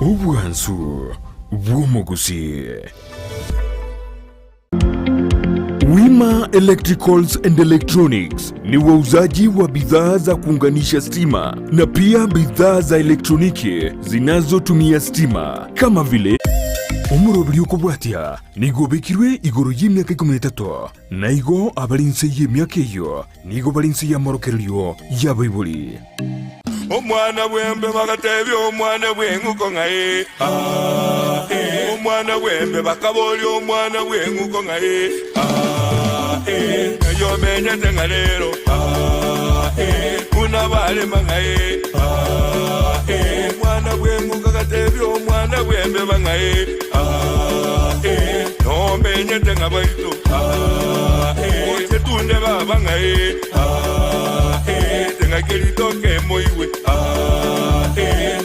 Obwansu bw'omogusii. Wima Electricals and Electronics ni wauzaji wa bidhaa za kuunganisha stima na pia bidhaa za elektroniki zinazotumia stima kama vile omoroberi okobwatia nigo obekirwe igoro y'emiaka ikomi na etato na igo abare inse y'emiaka eyio nigo bare inse y'amorokererio y'abaibori. Omwana bw'embe bagatebia omwana bw'eng'uko ng'a ee, aa, ee. Omwana bw'embe bakaboria omwana bw'eng'uko ng'a ee, aa, ee. Ng'ai omenyete ng'a rero, aa, ee. Buna barema ng'a ee, aa, ee. Omwana bw'eng'uko agatebia omwana bw'embeba ng'a ee, aa, ee. Nomenyete ng'a baito, aa, ee. Oche tunde baba ng'a ee, aa, ee. Ng'aki ritoke moigwe, aa, ee.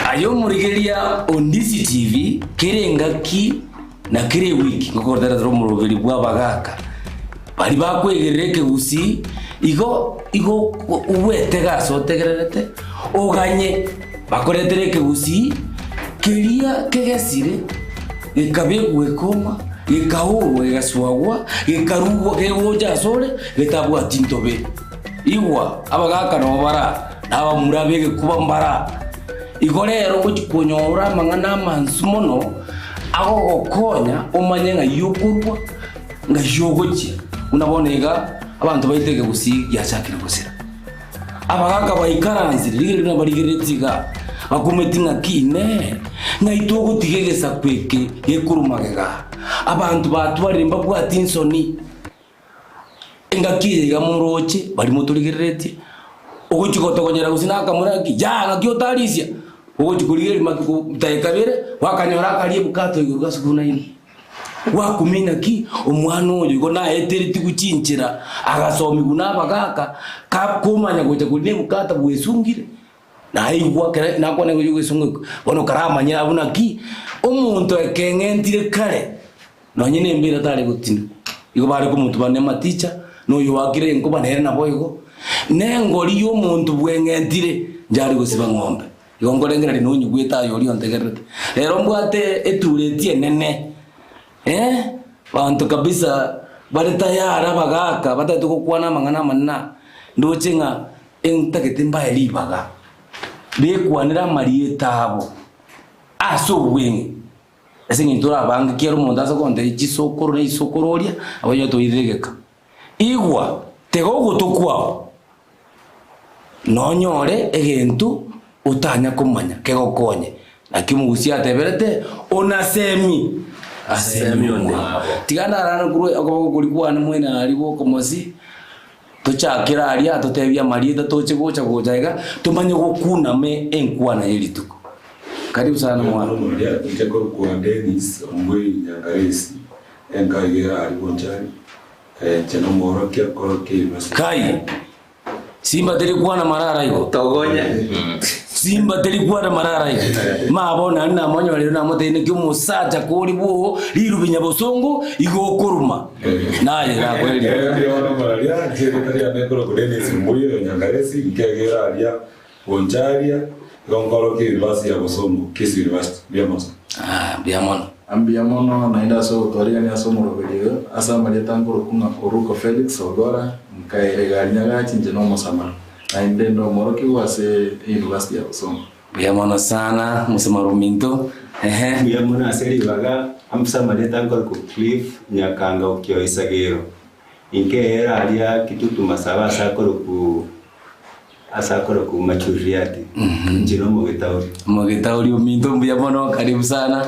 Aye omorigereria o Ndisi TV, kera engaki Na kera ewiki ngokoreterera omoroberi bw'abagaaka baria bakwegerera ekegusii, igo igo ogwetega ase otegererete, oganye bakoretere ekegusii keria kegesire, gekabekwa gekoma, gekaurwa gegaswagwa, gekarugwa kegocha asore getabwati ntobe. Igwa, abagaaka nabo bara, na abamura b'egekuba mbara. Igo rero ngochia konyora amang'ana amansu mono agogokonya omanye ng'ai okorwa, ng'ai ogochia. Buna bono iga abanto baito ekegusii giachakire gosira. Abagaka baikaransire, rigereria buna barigereretie iga, bakumeti ng'aki inee, ng'ai togotiga egesaku eke gekorwa magega? Abanto batwarire mbabwati insoni. Engaki eye iga morooche baria motorigereretie, ogochia gotogonyera gose nakamura ng'aki, yaa ng'aki otarisia, ogochia korigereria matuko dakika ibere, gwakanyora akaria ebukato igoro gasukunaine. Gwakumia naki, omwana oyo igo naeteretigwe chinchera, agasomigwa na abagaka, kakomanya gocha koria na ebukata bwesungire, Naigwa ekero nakwana igoro y'ogoesunga oko, bono karamanye abwo naki omonto ekeng'entire kare, nonye nembera tare gotina. Igo bare komotuba nematicha, na oyo oakire enkoba nere naboigo, na engori y'omonto bweng'entire nchare gosiba ng'ombe. Igo nkorengereria nonyigwete aye oria ontegererete. Rero mbwate etureti enene, eh, abanto kabisa bare tayari abagaka batagete gokwana amang'ana amanene aa, ndoche ng'a Intagete mbae ribaga bekwanere amarieta abo ase obweng'e, ase eng'encho tore abange, kera omonto ase ogontebia chisokoro na isokoro oria, nabo onye toirire egeka. Igwa, tega ogoto kwao, nonyore egento otanya komanya kegokonye. Naki omogusia ateberete, Onasemi asemi omwabo. Tiga ndarane korwa okoboko koria kwane mwene aria gwokomosi, Tochakere aria atotebie amarieta toche gocha gocha iga tomanye gokunama enkwana ye rituko. Karibu sana mwana. Omoria inche korokwa Dennis Ombui Nyangaresi, enka iga ere aria Bonchari, inche nomworokia korokia University. Kai, Simba teri kwana marara igo. Togonya. Simba teri kwana marara igo. Ma bono naende namonyorire namotebia naki omosacha kori bwoo rirubi nyabosongo igo okoruma. Naye nakoerio. Erio bono omoraria, inche erieta riane nkorokwa Dennis Ombui oyo Nyangaresi, nkiagera aria Boncharia, igo nkorokia University ya Bosongo, Kisii University. Mbuya mono. Ah, mbuya mono. Mbuya mono naende ase ogotwarigania ase omoroberi oyo, ase amarieta nkorokwa ng'a Oruko Felix Ogora, nkaira egari nyagachi inche nomosamaro, naende inde omworokigwa ase eyunivasiti ya Bosongo. Mbuya mono sana mosamaro ominto, ehe. Mbuya mono ase ribaga, ase amarieta nkorokwa Cliff Nyakanga Okioa Isagero, inkaera aria Kitutu Masaba ase akorokwa. Ase akorokwa Machuriati, inche nomogetauri. Omogetauri ominto mbuya mono, karibu sana.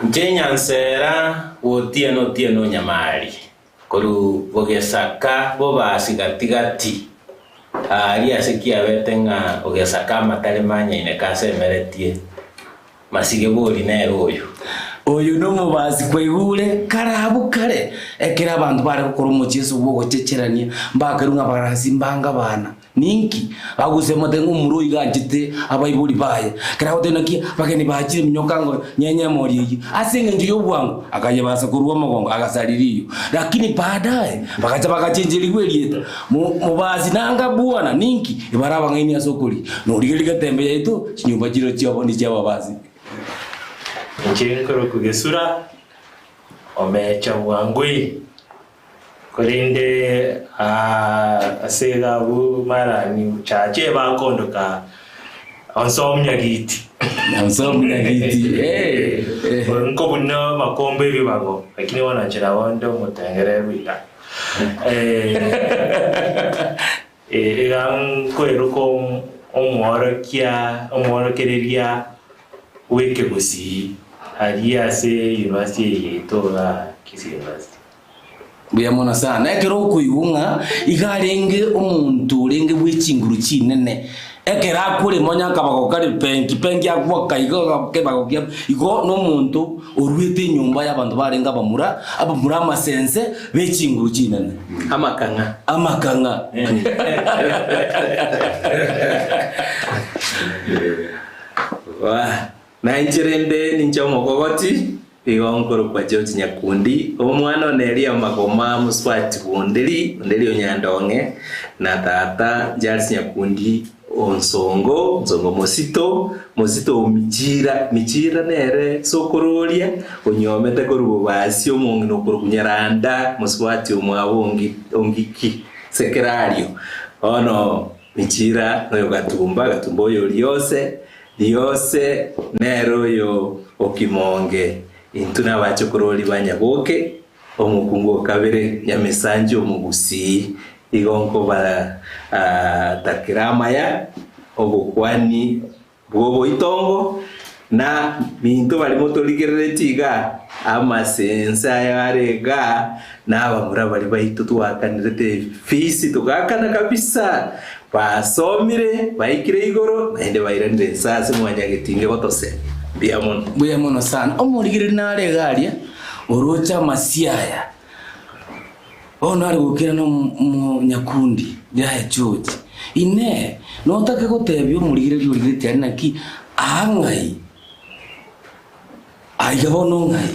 Inche Nyansera Otieno Otieno Nyamari, korwa Bogesaka Bobasi gati gati, aaria ase kiabete ng'a Ogesaka amatare manyaine kasemeretie. Masige bori nere oyo. Oyo nomobasi kwaigure kare abwo kare, ekero abanto bare gokora omochieso bw'ogochecherania, mbakerwe ng'a abarasi mbange abana. Ninki? Bagosemete ng'a omura oiga anchete abaibori baye. Ekero agoteba naki abageni bachire minyoka ngo nyenye emori eyio. Ase engencho y'obwango akayebasa korwa omogongo agasaria riiyo. Lakini baadaye bagacha bagachencherigwa erieta. Mobasi nanga bwana, ninki ebare abang'aini ase okoria? Norigererie getembe yaito, chinyomba chiro chiabo nechi'ababasi. Inche nkorokwa Gesura, omecha bwangui, korende aa ase iga abwo marani chache ebakondoka onsi omunyagiti. Onsi omunyagiti, eh, eh. Nkobuna amakombe ebibago, lakini bono inche nabo nde omotengererwa iga. Iga nkweruka omworokia omworokereria bw'ekegusii aria ase university eye yaito igaa Kisii University. Mbuya mono sana. Ekero okoigwa ng'a iga arenge omonto orenge bwe chinguru chinene, ekero akorema onye akabago kare penki penki agwoka igo kebago kia igo na omonto oruete enyomba y'abanto barenge abamura, abamura amasense be chinguru chinene. Amakang'a. Amakang'a. Wa, nainche rende ninche omokogoti, igo nkorokwa George Nyakundi, omwana one Elia Magoma mosubati bw'Onderi, Onderi o Nyandong'e, na tata Charles Nyakundi o Nsongo, Nsongo Mosito, Mosito o Michira, Michira nere sokoro oria onyuomete korwa bobasi omong'ina okorokwa Nyaranda, mosubati omwabo ongi Ongiki Sekerario. Bono Michira noyo Gatumba, Gatumba oyo Riose, Riose nere oyo o Kimonge, intwe nabachokorori ba Nyaboke, omokungu o kabere Nyamesanchi omogusii, igo nkobatakera amaya, obokwani bw'oboitongo, na minto baria motorigereretie iga, amasense aye are igaa, na abamura baria baito twaakanirete efees togaakana kabisa, basomire, baikire igoro, naende bairanire inse ase mwanyagetinge gotosemia. Mbuya mono. Mbuya mono sana. Omorigereria nare iga aria, oroche amasiaya. Bono are gokira nomonyakundi yaye George. Inee! Notake gotebia omorigereria origeretie aria naki aa ng'ai? Aiga bono ng'ai?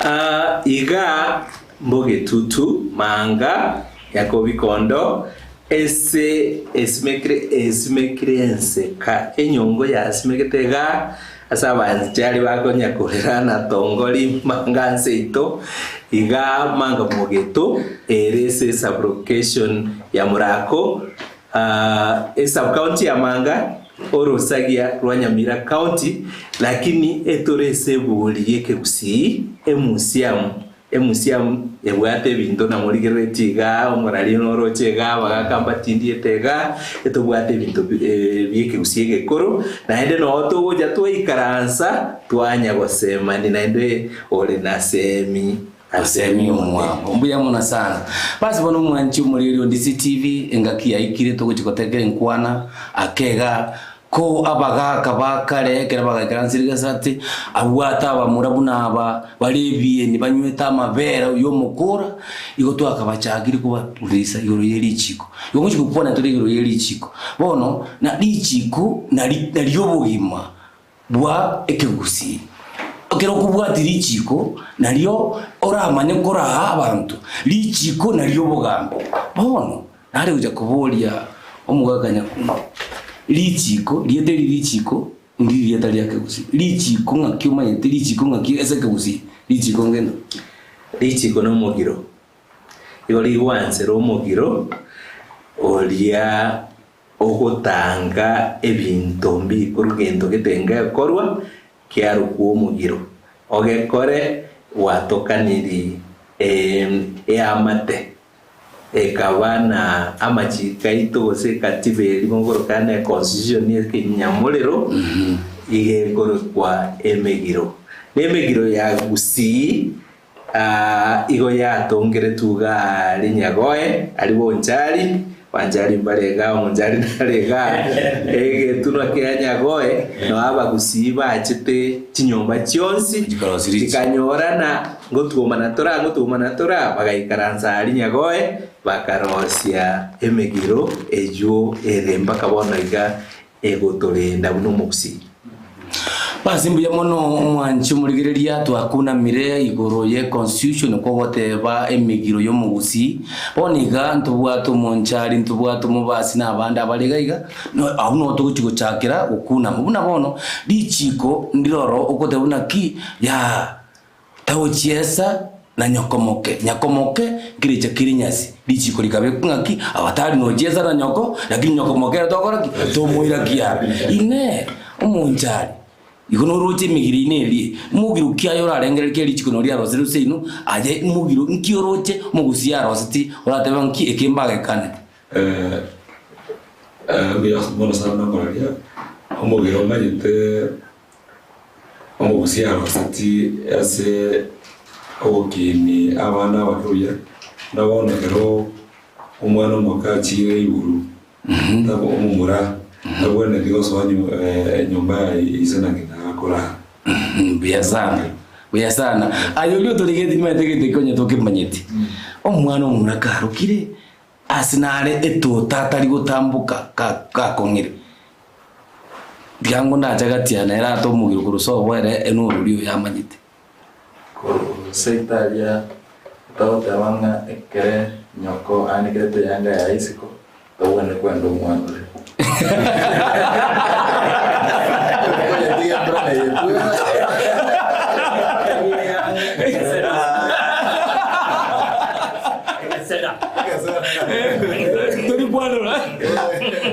Aa iga mbogetutu manga nyakobikondo ese esimekire esimekire enseka enyongo yasimegete igaa ase abanchari bakonya korera na tongori manga nseito igaa manga mogeto ere ase esublocation ya Murako Esubcounty ya Manga, orosagia rwa Nyamira County, lakini etore ase ebori y'ekegusii, emuseum, emuseum ebwate ebinto namorigereretie igaa, omorari noroche igaa, abagaka mbatindiete igaa, etobwate ebinto bi'ekegusii egekoro, naende noo togocha twaikaransa twanya gosemani naende ore na semi. Asemi omwabo. Mbuya mono sana. Basi bono omwanchi omoriri o DCTV engaki yaikire togochi gotekera enkwana ake iga ko abagaka ba kare ekero bagaikaransire gesati abwate abamura buna aba bare ebieni banywete amabere y'omokora igo twakabachakire kobaburisa igoro ye richiko. Igo ngochi gokwana tore igoro ye richiko. Bono na richiko nari nario obogima bwa ekegusii. Ekero okobwatia richiko nario oramanye koraa abanto, richiko nario obogambi. Bono nare gocha koboria omogaka Nyakundi, richiko rieta eri richiko ndiri rieta ria kegusii, richiko ng'aki omanyete richiko ng'aki ase ekegusii richiko ngento ki? Richiko nomogiro, igo rigwansera omogiro oria Ogotanga ebinto mbikorwa gento gete ngekorwa kiarokwa omogiro, ogekore gwatokaniri eamate. Ekaba na amachiko aito gose ekatiba eria mogoroka na econstitution ekenyamorero iga ekorokwa emegiro. Na emegiro ya Gusii igo yatongeretwe iga aria Nyagoe, aria Bonchari, Banchari mbare igaa, Omonchari nare igaa, egetunwa kia Nyagoe, noo Abagusii bachete chinyomba chionsi, chikanyorana Ngotuomana tore aa, ngotuomana tore aa, bagaikaransa aria Nyagoe, bakarosia emegiro eyio ere mpaka bono iga egotorenda buna omogusii. Basi mbuya mono omwanchi omorigereria twakunamire igoro ye constitution kogoteba emegiro yomogusii bono iga ntobwate omonchari ntobwate omobasi na abande abare iga iga no abwo no togochi gochakera gokunama buna bono richiko ndiroro ogoteba buna ki yaa Tagochiesa na nyoko moke, nyako moke nkerecha kere nyasi, richiko rikabekwa ng'aki abatari nochiesa na nyoko, lakini nyoko moke ere tokora ki? Tomoira kiabe. Inee! Omonchari, igo noroche emegiro ine eria, mogiro ki aye orarengererie kera richiko nori riarosire seino, aye mogiro nki oroche omogusii aroseti oratebe ng'aki eke mbagekanete? Mbuya mono sana okoraria, omogiro omanyete. Omogusia aroseti ase ogokinia abana abake buya, na bono ekero omwana omoke achiire igoro, tabo omomura tabwenereti gosoa nyomba ya ise na ng'ina akorara. Mbuya sana, mbuya sana. Aye oria otorigeti nimanyete egento eke onye tokemanyeti. Omwana omomura karokire, ase nare etota atari gotamboka gakong'ire. Tiga ngo nache gatiana ere ate omogiro korwa sobo ere enoruria oyo amanyete. Korwa seito aria otagoteba ng'a ekere nyoko anekerete eyanga yaye isiko, togwenereti kwenda omwana oria. Okoyetiga embura neyetwe. Tori kwanora.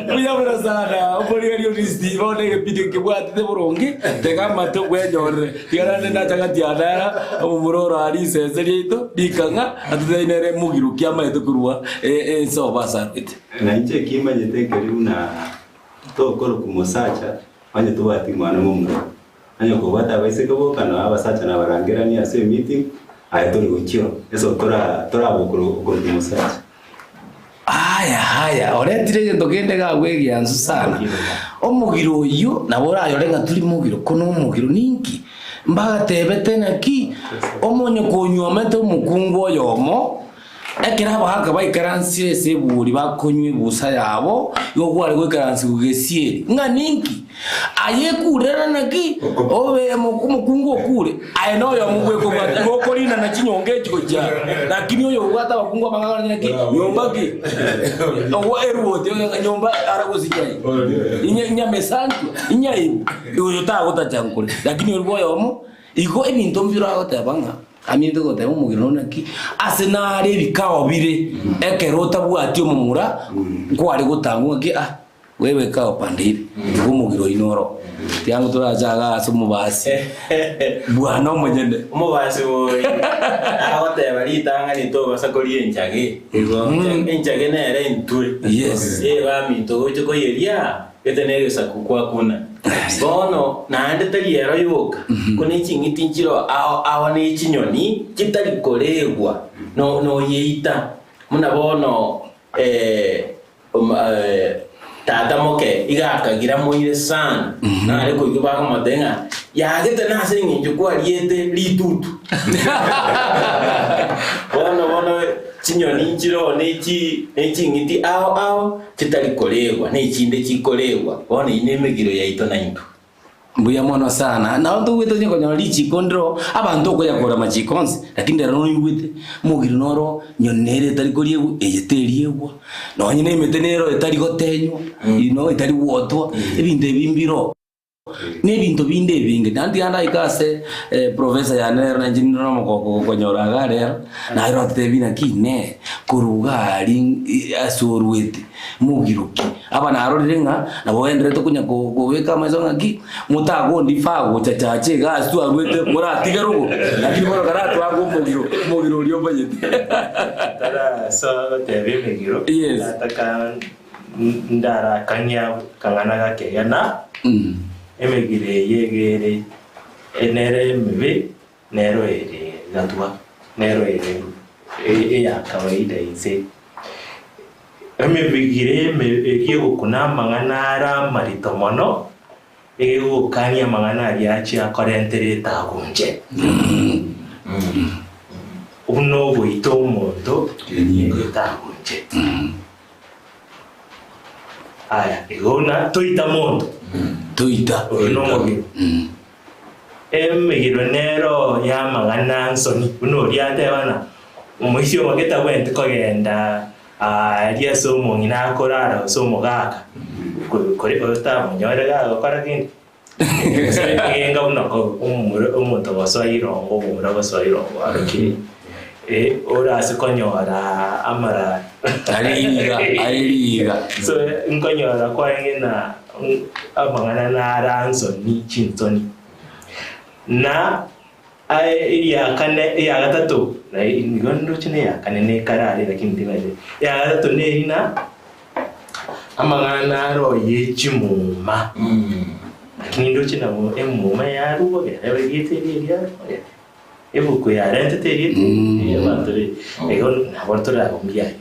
Mbuya mono sana omorigereria Onisiti bono egepindi kebwatete boronge tega amato bwenyorere tiga naende nacha gatiana era omomura oro aria risense riaito rikang'a atotebi nere mogiro ki amaete korwa ense obo ase arwete. Na inche ekimanyete nkeri buna tokorokwa mosacha onye tobwati mwana momura, onye kobwate abaiseke boka na abasacha nabarangeranie ase emeeting, aye tori gochia oo, eso tora torabe okorokwa mosacha. Aya, aya, oretire egento kende gagwo egiansu sana. Omogiro oyio nabo orayore ng'a tori mogiro, ko nomogiro ninki? Mbagatebete naki omonyokonyuomete omokungu oyomo, ekero abagaaka baikaransire ase eburi bakonywa ebusa yabo, igo kware goikaransigwa gesieri, ng'a ninki? Aye ekurera naki obe omokungu okure, aye noyomo bwekobwata, igo okorinana chinyonga echi gochia aa. Lakini oyo obwate abakungu abange akorete naki, nyomba ki? Ogwo eruoti oyo ng'a nyomba aragosikia aye. Inya inyamesanchwa, inyaibu, oyo tagotacha nkore. Lakini oria bwa oyomo, igo ebinto mbire agoteba ng'a aminete goteba omogeni one naki, ase nare ebikao bire, ekero otabwati omomura, nkware gotangwa ng'aki ah. Bwebeke ao pande ire, igo omogiro oino oro. Tiango torache igaa ase omobasi bwane omonyene. Omobasi oyo agoteba ritang'ani tobasa koria enchage. Enchage nere intwe. Yes. Eh baminto gocha koyeria gete na egesaku kwakuna. Bono naende tari ero yoka, ko ne ching'iti nchiro ao ao ne chinyoni chitari koregwa no noyeita. Buna bono eh Tata moke iga akagira moire sana, nare koigwa bakomotebia ng'a yagete nase eng'encho kwariete ritutu. Bono bono chinyoni nchiroo ne chi ne ching'iti ao ao chitari koregwa, na echinde chikoregwa. Bono eyio nemegiro yaito naintwe. Mbuya mono sana. Nabo toigwete onye konyora richiko ndiro, abanto okoyakora amachiko onsi, lakini rero noigwete, omogiri noro nyoni nere etari koriegwa, eye teriegwa, nonye na emete nero etari gotenywa, you know, etari gwotwa, ebinto ebi mbiroo. Na ebinto binde ebinge. Naende tiga ndaike ase professor yane rero nainche ninde nomogoko gokonyora iga rero, naye oratotebie naki inee, korwa iga aria ase orwete, mogiro ki? Aba narorire ng'a nabo oenderete konya kobeka amaiso ng'aki, motagondi faa gocha chache iga ase twarwete moratige rogo, lakini bono karatwake omogiro, omogiro oria omanyete. Tarasoa goteba emegiro, Yes. nataka Ndarakang'ia kang'ana gake iga, na emegiro eye iga ere nere emebe, nero ere gatwa, nero ere eya kawaida inse. Emegiro eme eria egokuna amang'ana are amarito mono, egegokania amang'ana aria achia akorentere etagunche. Buna ogoita omonto etagunche. Aya, igo buna toita monto. Toita. Oyo nomogiro. Emegiro nero y'amang'ana nsoni, buna oria ateba ng'a omoisia omoke tabwenereti kogenda aaria ase omong'ina akorara gose omogaka, kore otamonyore gagokora kende. Gose egenga buna omomura omonto gosoa irongo omomura gosoa irongo arokire eh, orase konyora amara Are riiga, are riiga. So nkonyora kwarenge na amang'ana nara nsoni chinsoni na aye eria kane eya gatato na nigo ndoche na eya kane nekarare lakini timanyeti eya gatato neri na Amang'ana naro ye chimuma, lakini ndoche nabo emuma yarugwa yareba erieta eri eriarugwa ebuku yarentete erieta eri abanto be igo nabo toragombie aywo.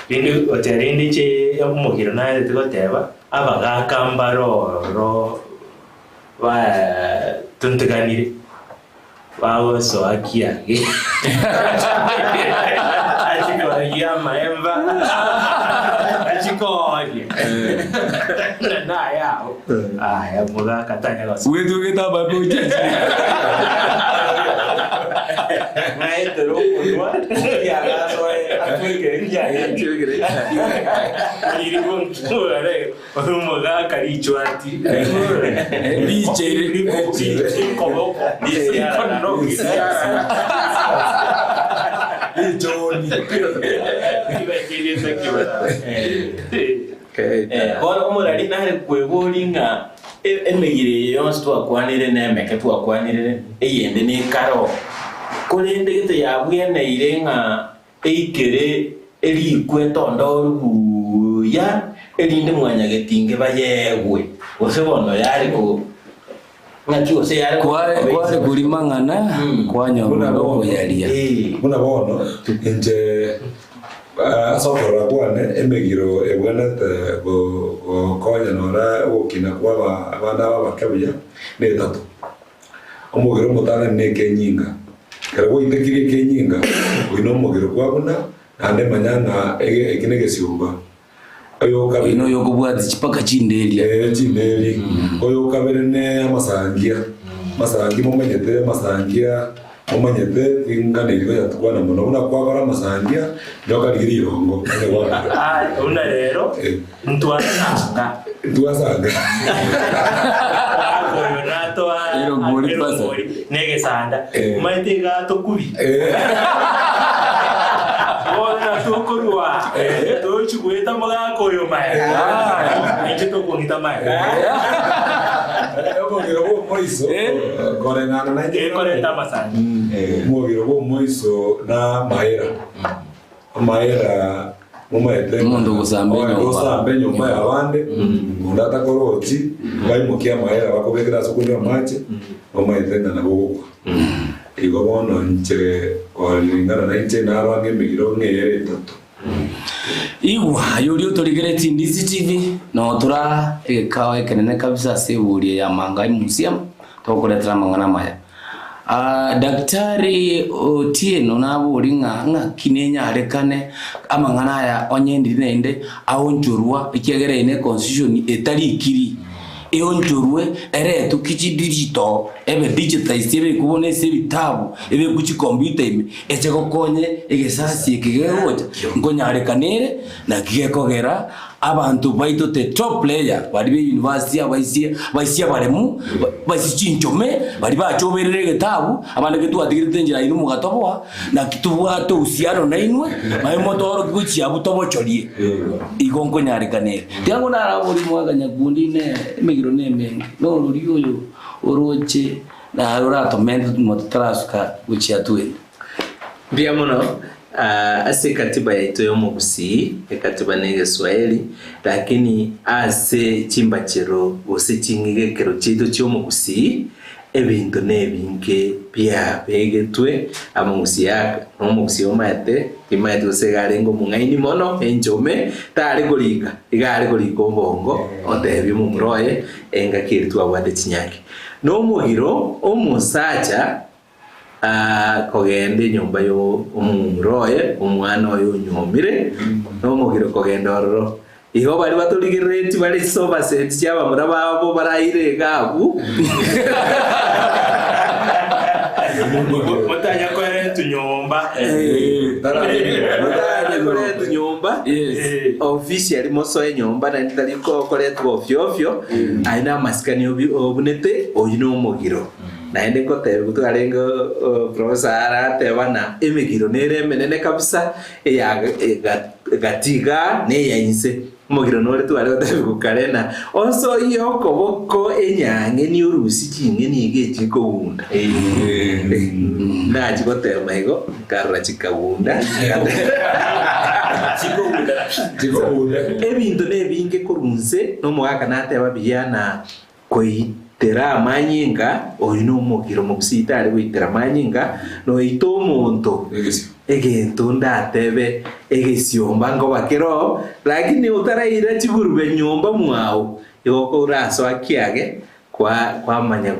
Rende goteba rende inche omogiro narete goteba, abagaka mbare ororo batuntukanire. Bagosoa kiage achikoria amaemba achikoria na nayao aya mogaka tanya gosoa Gwetugete amaemba ochiachire. Naetera omonwa kiage asoe atwekere kiage Oriri Omogaka richwati Riche rikoboko Richoni. Bono omorari nare kweboria ng'a emegiro eye yonsi twakwanire na emeke twakwanire eyende nekare oo, korende gete yabweneire ng'a Eikere erikwe etondo buya, erinde mwanyagetinge bayeegwe, gose bono yare ko ng'aki gose yare Kware kware korima ng'ana kwanyora Buna onde bono, okoyaria. buna bono inche ah, ase okorora kwane emegiro ebwenerete go- gokonya nora ogokina kwa aba abana aba abake buya na etato. Omogero omotang'ani na ekenyinga. Ekero gwaitekirie ekenyinga, oyio nomogero kwabuna, naende manya ng'a ege eki negesiomba. Oyo Oyo okabere noyo okobwati chipaka chinderia. Ee, chinderi. Oyo okabere ne amasangia. Amasangia momanyete, amasangia momanyete tinganeiri koyatukwana mono. Buna kwakora amasangia, nyoka rigia rirongo onye gwakora. Ah, buna rero Eh. ntwasanga. Twasanga. Oyo natoa Erongori pasa. erongori negesanda. Eh. Omanyete iga tokubi. Eh. Bono natokorwa tochi goeta mogaka oyo maya. Inche tokong'ita maya. Omogiro bwa omoiso koreng'ana na inche Ekoreta amasani. Omogiro bwa omoiso na amaera. Amaera Momaete ng'a Omonto ogosamba oye enyomba. gosamba enyomba y'abande, onde atakorochi, baimokie amaera bakobekera ase okonywa amache, momaete ng'a nabo ogokwa. Igo bono inche koringana nainche naro ang'e emegiro ng'a ere etato. Igwa aye oria otorigeretie Ndisi TV, noo tora egekao ekenene kabisa ase ebori eye ya Mangai Museum, togokoretera amang'ana amaya. Aa Daktari Otieno nabori ng'a ng'aki nenyarekane amang'ana aya onye ndiri naende aonchorwa ekiagera eye ne constitution etarikiri, eonchorwe eretwe ki chidigital ebe digitized ebekwe bono ase ebitabu ebekwe chicomputer ime eche gokonye egesasi eke gegocha nkonyarekana ere naki gekogera. Abanto baito the top player baria be university abaisie baisie abaremu baisie chinchome baria bachoberire egetabu abande ekero twatigerete enchera inwe mogatoboa naki tobwate uhusiano nainwe naye motorokie gochia abwo tobochorie igo nkonyarekana ere. Tiga ngo naraborie omogaka Nyakundi ine emegiro na emenge norori oyo oroche naye oratomente nyuma totarasuka gochia twende. Mbuya mono ase ekatiba yaito y'omogusii, ekatiba na egeswahili, lakini ase chimbachero gose ching'igekero chiaito chi'omogusii, ebinto nebinge biabegetwe amogusii aka, na omogusii omaete, timaeti gose iga arenge omong'aini mono, enchome, tare korika, iga are korika obongo, otebie omomura oye, engaki eria twabwate chinyangi. Nomogiro omosacha Kogenda enyomba y'omomura oye, omwana oye onyuomire, nomogiro kogenda ororo. Igo baria batorigereretie bare chisobaseti chi'abamura babo baraire iga abwo. Motanya koretwa nyomba. Motanya koretwa nyomba, officially mosoe nyomba naende tari koretwa ofio ofio, aye namasikani obunete, oyio nomogiro. Naende ngotebiwa twarenge professor arateba ng'a emegiro nere emenene kabisa eya gati igaa na eya inse. Omogiro nore tware gotebiwa kare ng'a osoyie okoboko enyang'eni orusie ching'eni iga echikogunda. Nachia gotema igo, nkarora chikagunda. Ebinto nebinge korwa inse, na omogaka nateba buya ng'a Koitera amanyinga, oyio nomogiro omogusii tari goitera amanyinga, noita omonto egento ndatebe egesiomba nkoba keroo, lakini otaraira chigurube nyomba mwao, igo korasoa kiage kwa kwamanya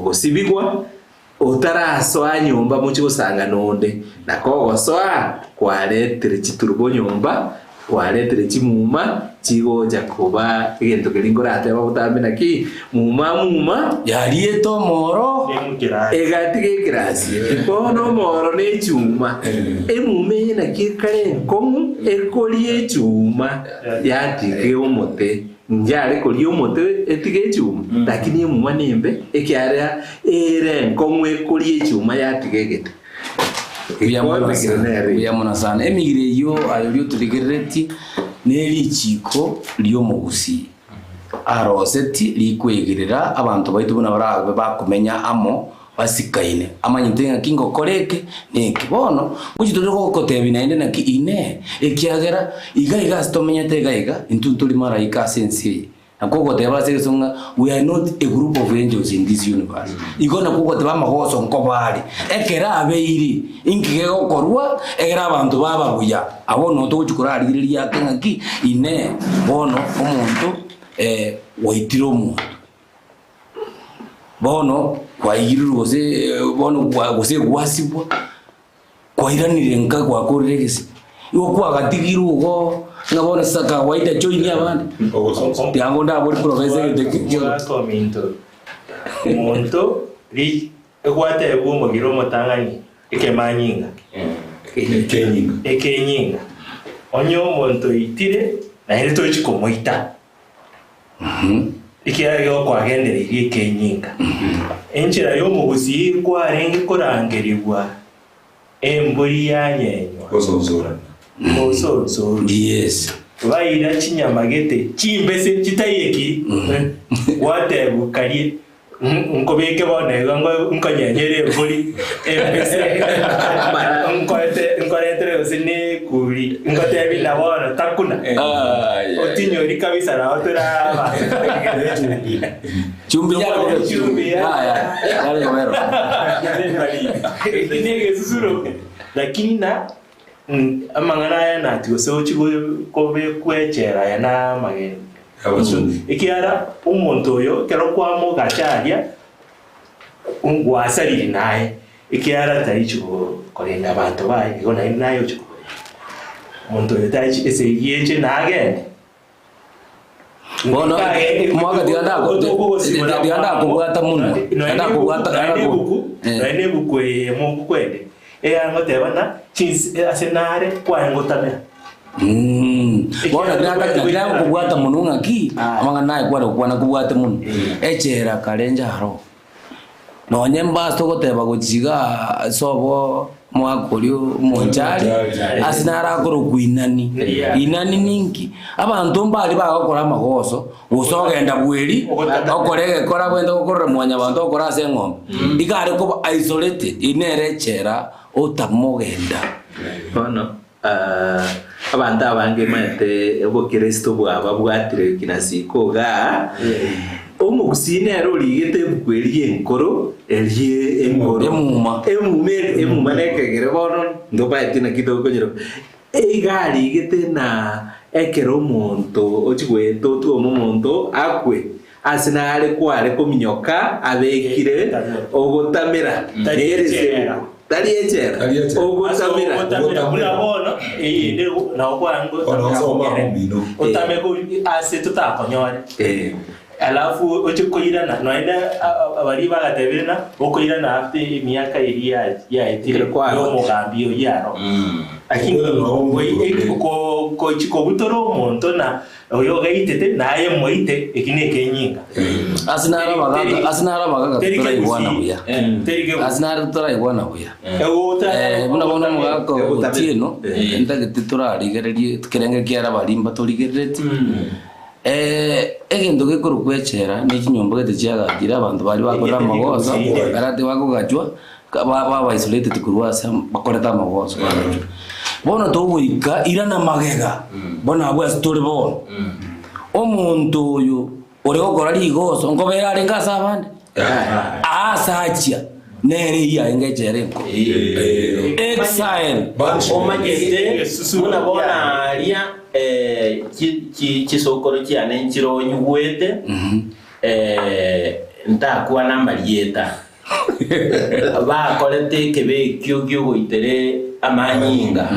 gosibigwa, Otarasoa nyomba mochie gosangana onde, na kogosoa kwaretire chiturubo nyomba, kwaretire chimuma chigocha koba egento keria nkorateba botambe naki, muma muma, Yariete omoro. Egatiga ekerasi eke bono omoro ne echuma, emuma eye naki ekare enkong'u ekoria echuma yatiga omote. Inche koria omote etige echuma, lakini emuma nembe, ekiagera ere enkong'u ekoria echuma yatiga egete. Mbuya mono sana, mbuya mono sana. Emegiro eyio aye oria otorigereretie nerichiko ri'omogusii aroseti rikwegerera abanto baito buna barabe bakomenya amo basikaine, amanyete ng'aki ngokora eke na eke. Bono, ngochia tore gogotebia naende naki Inee, ekiagera iga iga ase tomenyete iga iga, intwe ntori maraika ase ense eye. Nakwo ogoteba ase egesongo ng'a we are not a group of angels in this universe. Igo nakwo ogoteba amagoso nkoba are, ekero abeire, inki gegokorwa ekero abanto baba buya. Abwo noo togochia korarigereria ake ng'aki, Inee, bono omonto gwaitire omonto. Bono kwairirwe gose bono gwa gose gwasibwa, kwairanire nka gwakorire egese, igo kwagatigirwe igo ng'a bono sasa kawaida join abande, tiango ndabori professor egento ekio kio Omogaka ominto, omonto ri egwatebwa omogiro omotang'ani ekemanyinga, ekenyinga, onye omonto oitire naende tochi komoita. Ekiagera gokwagendereirie ekenyinga. Enchera y'omogusii kwarenge korangerigwa embori yanyenywa. Gosonsorwa. Yes. Baira chinyama gete chimbese chitaiyeki gwatebwa karie Nkobeke bono iga nkonyenyere embori embese, nkorete nkoretere gose ne ekuri, ngotebi na bono takuna, otinyori kabisa nabo toraba Chumbi yare kobera. Chumbi ya. Yaya, yare kobera. Eki ne egesusuro, lakini na amang'ana aya nati gose ochi kobekwa echela aya na amageni. Ekiagera omonto oyo ekero kwamogacha aria, ngwasariri naye, ekiagera taichi korenda abanto baye, igo naende naye ochi kobarenda. Omonto oyo taichi esegi eche nagende. Bono, omwaka tiga ndako- tiga ndakobwata monwe. Tiga ndakobwata- Nonya ebuku, Eh. nonya ebuku eye mokwende, eyangoteba ng'a chinse ase nare kwaye ngotamera. Bono nakobwata mono ng'aki, amang'ana naye kware gokwana kobwate mono. Echela kare njaro. Nonye mbase ogoteba gochia igaa ase obo omwaka oria omonchari, ase naro akorokwa inani. Inani ninki? Abanto mbari bagokora amagoso, gose ogenda bweri, okore egekora abwenerete gokorera mwanyabanto okore ase eng'ombe. Iga are koba isolated, eyio nere echela otamogenda. Bono abanto abange maete obokristo bwababwatire kina siko igaa, omogusii nere origete ebuku eria enkoro, eria enkoro, Emuma. emuma eri emuma na ekegere bono ntobaeti naki tokonyora. Iga arigete na ekero omonto ochia goeta otwome omonto akwe, ase nare kware kominyoka abekire ogotamera Tari nere echela. esebuku. Tari echela. Tari echela. Ase Ogotamera. ogotamera buna bono eyende nabo kwarenge Bono gotamera osoma kogere omino. otame kori ase totakonyore Eh. alafu oche koirana nonya baria bagatebire ng'a okoirana after emiaka eria yaetire Ekero kwagotire. ya omogambi oyio aro. Lakini Okoirana nabo omonto. gochi kobutora omonto na oyo ogaitete naye moite eki nekenyinga. Ase naro abagaka, ase naro abagaka Teri toraigwana kegusi. buya. Teri kegusi. Ase naro toraigwana buya. Egota- Buna bono omogaka Egotamera. Otieno, ntagete torarigererie ekerenge kiare abarimba torigereretie. Egento gekorokwa echela ne chinyomba gete chiagachire abanto baria bakorire amagoso, karate bakogachwa, baba isolated korwa ase bakorete amagoso bagachwa. Bono togoika irana magega, bono abwo ase tore bono, omonto oyo ore gokora rigoso nkobera arenge ase abande? Aase achia, nere eyio arenge echela enkoro. Exile. Omanyete buna bono aria chisokoro chiane nchironyigwete, ntakwana amarieta, bakorete ekebe ekio gi'ogoitera amanyinga.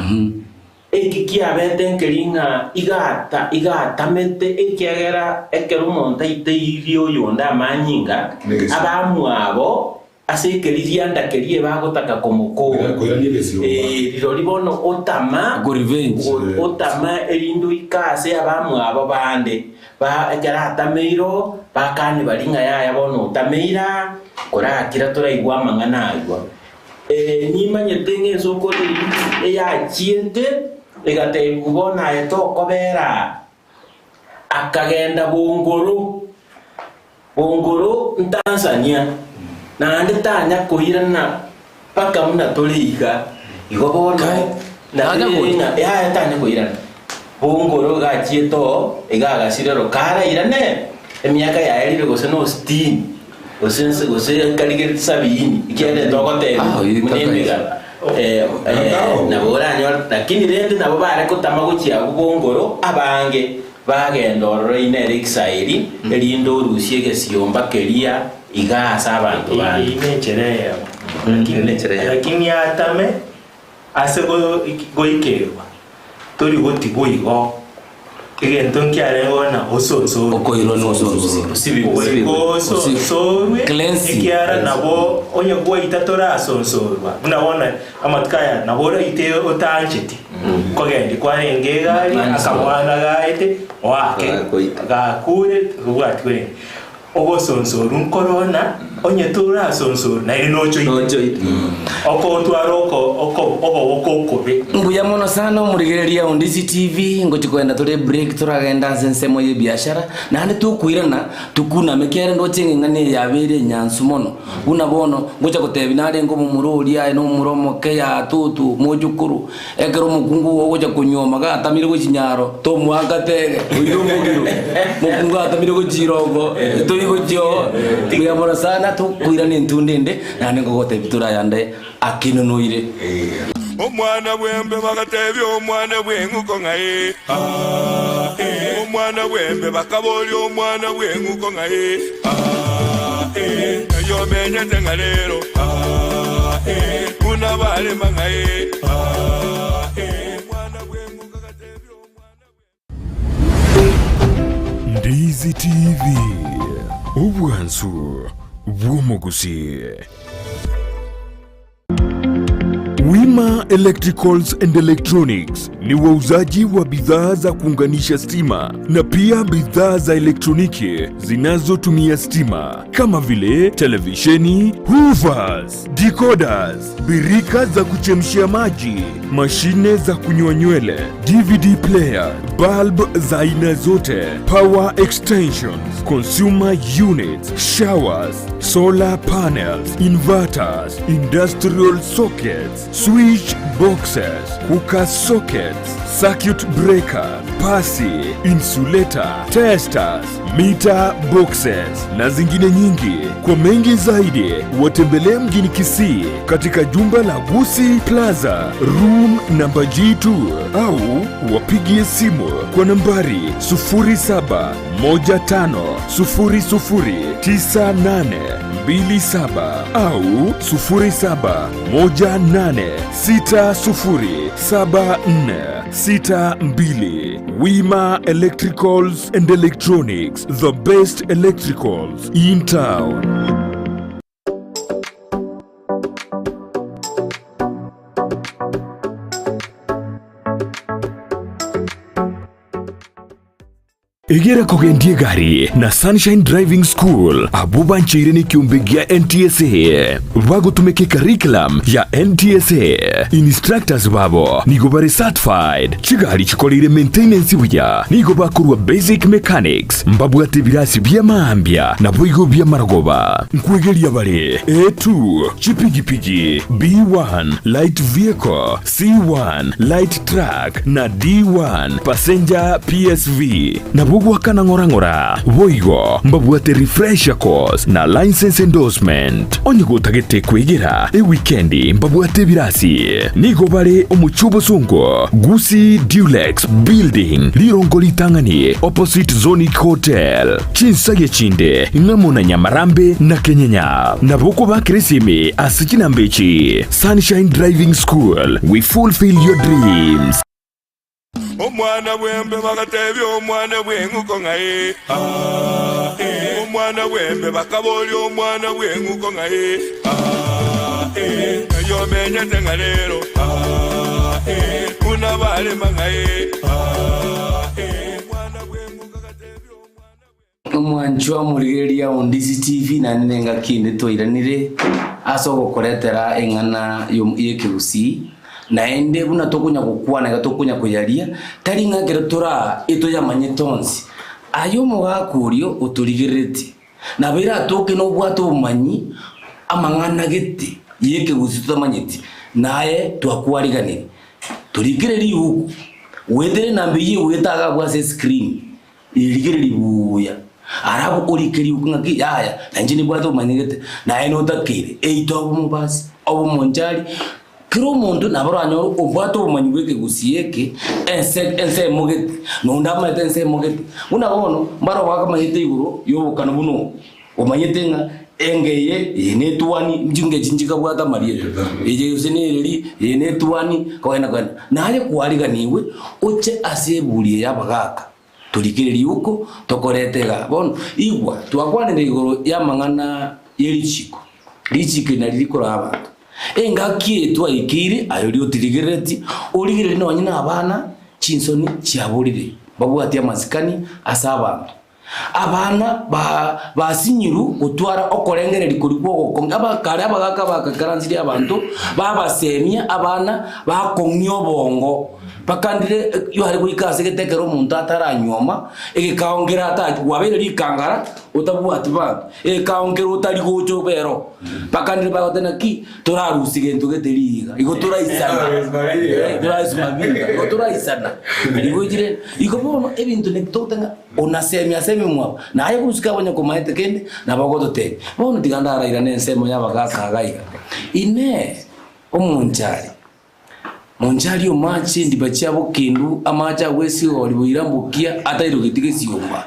Eki kiabete nkeri ng'a igata igatamete, ekiagera ekero omonto aiteirie oyonde amanyinga, abamwabo Ase ekeririanda keria ebagotaka komokoora. Ee, rirorio bono otama, otama erinde oike ase abamwabo bande. Ba, ekero atameire oo, bakane baria ng'a yaya bono otameire aa, korakira toraigwe amang'ana aywo. Ee, nimanyete ng'a esokoro eyio eyachiete, egatebigwa bono aye tokobera aa. Akagenda bongoro, bongoro nTanzania, naende tanya koirana mpaka buna tore iga. Igo bono Kai, tanya nabere gocha? ng'a yaya tanya koirana. Bongoro iga achiete oo, iga agasira ero karairane, emiaka yaerire gose no sitini, gose nse gose karigereti sabiini, ekiagera togotebia Ah, oyo buna kaka emegano. Nabo oranyore, lakini rende nabo bare gotama gochia agwo bongoro abange, bagenda ororo inere Israeli, erinde orusie egesiomba keria iga ase abanto bande. Eyio nenchera eyemo. Eyio nenchera eyemo. Lakini atame ase goikerwa, tori gotigwa igo. Egento nkiarengeo na osonsorwe. Okoirwa nosonsorwe. Osibigwe. Osonsorwe, Cleansing. ekiara nabo onye gwaita torasonsorwa. Buna bono amatuko aya nabo oraite otancheti. Nkogendi kwarenge egari, akamwana gaete, oake, Gakoita. gakure, tobwati korende. Obosonsoru nkorona, onye torasonsorwa, naende nochoite. Nochoite. Okotwara oko oko okoboko okobe. Mbuya mono sana omorigereria o Ndizi TV, ngochi kogenda tore break toragenda ase ensemo ye biashara, naende tokoirana tokuname ekiagera ndoche ng'a eng'ana eye yabeire enyansu mono. Buna bono ngocha gotebia narenge omomura oria aye na omomura omoke yaa toto mochokoro, Ekero omokungu oo ogocha konyuoma gatamire gochia nyaro, tomoaka tege, oire omogiro. Mokungu atamire gochia irongo, tori gochia oo. Mbuya mono sana, tokoirana entunda ende, naende nkogotebia torayande akenonoire. Omwana bw'embe bagatebia omwana bw'eng'uko ng'a ee, aa, ee. Omwana bw'embe bakaboria omwana bw'eng'uko ng'a ee, aa, ee. Ng'ai omenyete ng'a rero, aa, ee. Buna barema ng'a ee, aa, ee. Omwana bw'eng'uko agatebia omwana bw'eng'uko. Ndizi TV, obwansu bw'omogusii. Wima Electricals and Electronics ni wauzaji wa bidhaa za kuunganisha stima na pia bidhaa za elektroniki zinazotumia stima kama vile televisheni, hoovers, decoders, birika za kuchemshia maji, mashine za kunyoa nywele, DVD player, bulb za aina zote, power extensions, consumer units, showers, solar panels, inverters, industrial sockets, switch boxes, cooker sockets, circuit breaker, pasi, insulator, testers, meter boxes na zingine nyingi. Kwa mengi zaidi, watembelee mjini Kisii katika jumba la Gusii Plaza room namba G2 au wapigie simu kwa nambari 0715009827 au 0718607462. Wima Electricals and Electronics, the best electricals in town. Egera kogendia egari na Sunshine Driving School abwo bancheire nekiombe gia NTSA bagotumeka ecurriculum ya NTSA. Instructors babo nigo bare certified, chigari chikoreire maintenance buya, nigo bakorwa basic mechanics, mbabwate ebirasi bia mambia naboigo bi'amarogoba. Nkwegeria bare A2, chipigipigi, B1, light vehicle, C1, light truck, na D1, passenger PSV. Nabwo goakana ng'ora ng'ora. Boigo mbabwate refresher course na license endorsement. Onye gotagete kwegera ewikendi mbabwate ebirasi. Nigo bare omochie obosongo, Gusii Dulux Building, rirongo ritang'ani opposite Zonic Hotel. Chinsagia chinde ng'amo na Nyamarambe na Kenyenya. Nabo okobakera esimi ase chinamba echi, Sunshine Driving School, we fulfill your dreams. Omwana bw'embe bagatebia omwana bw'eng'uko ng'a ee, aa, ee. Omwana bw'embe bakaboria omwana bw'eng'uko ng'a ee, aa, ee. Ng'ai omenyete ng'a rero, aa, ee. Buna barema ng'a ee, aa, ee. Omwana bw'eng'uko agatebia omwana bw'eng'uko. Omwanchwa omorigereria o Ndisi TV naende nengaki ende twairanire ase ogokoretera eng'ana y'ekegusii naende buna tokonya gokwana iga tokonya koyaria tari ng'a ekero toraa etoyamanyete onsi. Aye omogaka oria otorigereretie nabo eratoke nobwate obomanyi amang'ana gete y'ekegusii totamanyeti naye twakwariganirie. Torikire riuko goetera enamba eyio egoeta iga abwo ase escreen. Rigereria buya, arabu orike riuko ng'aki, yaya, na inche nibwate omanyegete, naye notakeire, eito abe omobasi, abe omonchari, kera omonto nabo oranyore obwate obomanyi bwa ekegusii eke, ense ense emogete, na onde amaete ense emogete. Buna bono, mbare obakamanyete igoro ya obokano buna obo, omanyete ng'a enga eye, eye netwani, chinga echi nchikabwate amarieta, eye gose nereri, eye netwani, kogenda kogenda. Naye kwariganigwe oche ase eburi eye y'abagaaka. Torikire riuko, tokorete iga. Bono, igwa, twakwanire igoro y'amang'ana ye richiiko, richiiko eri nario rikoraa abanto. Engaki eye twaikeire, aye oria otirigerereti, origererie nonye nabana, chinsoni chiaborire, babwatie amasikani ase abanto. Abana ba basinyirwe gotwara okorengereria koria kw'ogokong'ia, abakare abagaka bagakaransirie abanto, babasemia abana bakong'ia obongo. Bakandire yare goika ase gete ekero omonto ataranyuoma, egekao nkere ata gwabeire rikangara otabwati banto, egekao nkere otari gocha obere oo. Bakandire bagoteba naki, torarusie gento gete riiga, igo toraisana, eh, torarusia mabiga, igo toraisana. Igo echire, igo bono ebinto naki togoteba ng'a onasemia ase ememwabo, naye korusika abanye komaete kende, nabo ogototebia. Bono tiga ndarairane ensemo y'abagaka iga iga. Inee! Omonchari. Moncharie omache endiba chia bokendu, amache agwo esigori boira mbokia atairogeti gesiomba.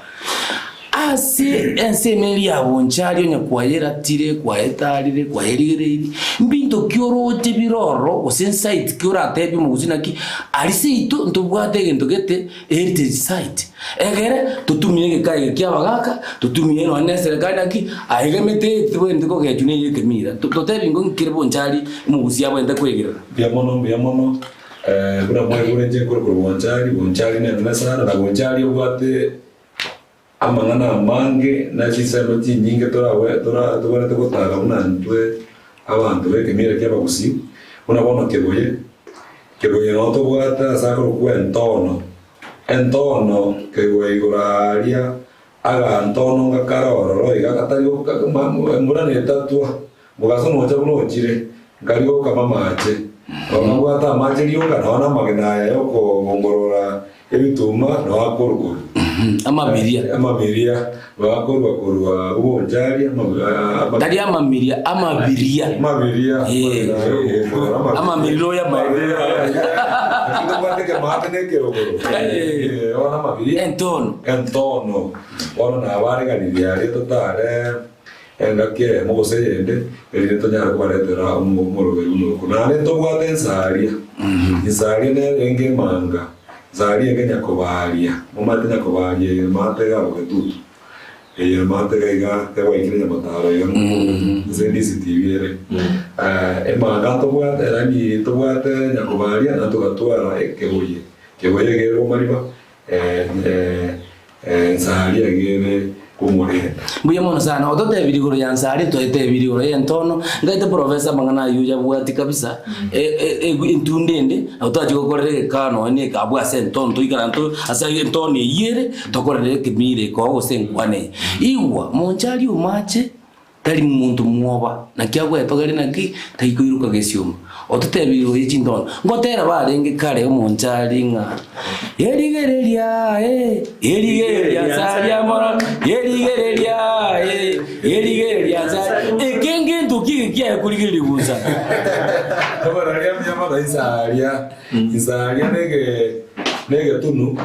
Ase ensemo eria ya bonchari onye kwayeratire, kwayetarire, kwayerigereirie, mbinto ki oroche bire ororo, gose ensite ki oratebie omogusii naki, aria seito ntobwate egento gete heritage site, egere totumie egeka eke kia abagaka, totumie nonye na eserekari naki, aiga emete eye tibwenereti kogechwa neye ekemira. Totebie ng'o nkere bonchari omogusii abwenerete koegerera. Mbuya mono, mbuya mono, buna mwaigure inche nkorokwa Bonchari, Bonchari nenene sana, na Bonchari obwate Amang'ana amange na chinsemo chinyinge torabe tora tobwenerete gotaga buna intwe abanto b'ekemira ki'abagusii, buna bono keboye, keboye noo tobwate ase akorokwa entono, entono kegoa igoro aaria, agantono ngakare ororo iga gatari goka ma embura netatwa, mogaso nocha buna ochire, nkari gokama amache, nabo nabwate amache rioka nonye na amagena aya yokobongorora Ebituma nao akorwa korwa. Amamiria. Amamiria nao akorwa korwa obonchari ama. Tari amamiria, amabiria. Amabiria. Eh. Amamirira oyo amaene. Tobwate ekemaate na ekerogoro. Eh. Bono amabiria. Entono. Entono. Bono nabareganirie aria totare engaki eyemo gose eyende, erinde tonyare kobaretera omoroberi buna oko. Naende ntobwate ensaria. Ensaria nere enge emanga. Nsaria enge nyakobaria, momanyete nyakobaria eye maate iga bogetutu, eye maate iga iga egwaikire nyamataro iga nse DCTV ere. Emanga ntobwate yaani ntobwate nyakobaria naende togatwara ekeboye, ekeboye iga ere bomariba Nsaria iga ere komorenda. Mbuya mono sana, ototebirie igoro ya Nsaria, twaetebirie igoro y'entono, ngaete professor amang'ana ayio oyabwati kabisa, entunda ende, nabo twachia gokorera egekao nonya na ekabu ase entono, toikaranse ase entono eyio ere, tokorere ekemira ekoo gose enkwana eye. Igwa, monche aria omache, Tari monto mwoba, naki agwetogeria naki taikoiroka gesioma. Ototebirie igoro ye chintono. Ngotera barenge kare omonchari ng'a Erigereria eh, erigereria nsaria mono, erigereria eh, erigereria nsaria. Eke ngento ki eke kiaye korigereria bosa? Abararia mbuya mono insaria, insaria nege negetunu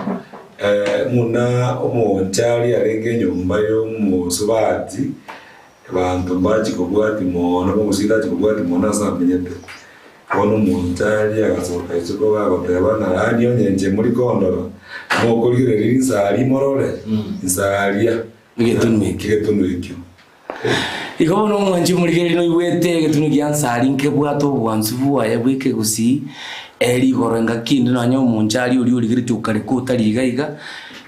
Buna omonchari arenge enyomba y'omosubati, abanto mbachia kobwatia mono, omogusii tachia kobwatia mono ase amenyete. Bono omonchari agasoka isiko gagoteba ng'a yaani onye inche mori kondora, mokorigereria rinsa aria morore, insa aria, Egetunwa ekio. egetunwa ekio. Igo bono omwanchi omorigereria noigwete egetunwa gia Nsari nkebwate obwansu bwaye bw'ekegusii, ere igoro engaki ende nonya omonchari oria origeretie okareka otari iga iga,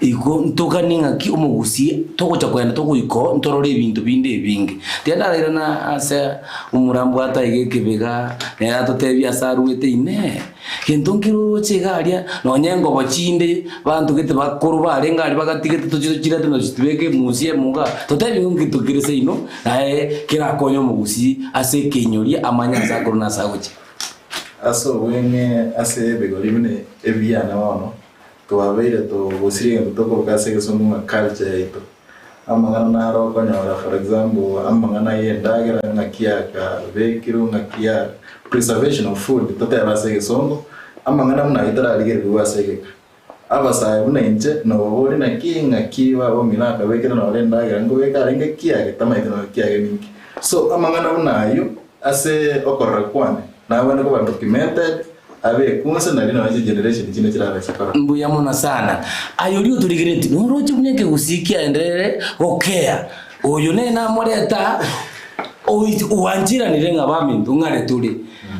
igo ntoganie ng'aki omogusii togocha kogenda togoika oo ntorore ebinto binde ebinge. Tiga ndarairana ase omorambo ataiga ekebega, nere atotebie ase arwete inee. Gento nkeroroche iga aria, nonya engobo chinde, banto gete bakoro barenge aria bagatigete tochie tochirete na tochibeke emusi emo igaa, totebi ng'a ngento kere seino, naye kerakonye omogusii ase ekeinyoria amanye ase akorwa na ase agochia. Ase obweng'e ase ebigori buna ebiane bono, twabeire togosiria egento tokoroka ase egesongo ng'a culture yaito. Amang'ana naro okonyora for example amang'ana ya endagera ng'aki yakabekirwe ng'aki ya preservation of food totebe ase egesongo, amang'ana buna ayio tararigererigwe ase egeka. Abasae buna inche nobobori naki ng'aki baba omino akabekire nore endagera nkobeka arenge kiage tamaeti nore kiage ninki. So amang'ana buna ayio ase okorora kwane nabwenerete koba documented Abekunse nario nonya chigeneration chinde chirabaise korora. Mbuya mono sana. Aye oria otorigeretie noroche buna ekegusii kiaenderere gokea. Oyo nere namoreta oancheranire ng'a baminto ng'are tore.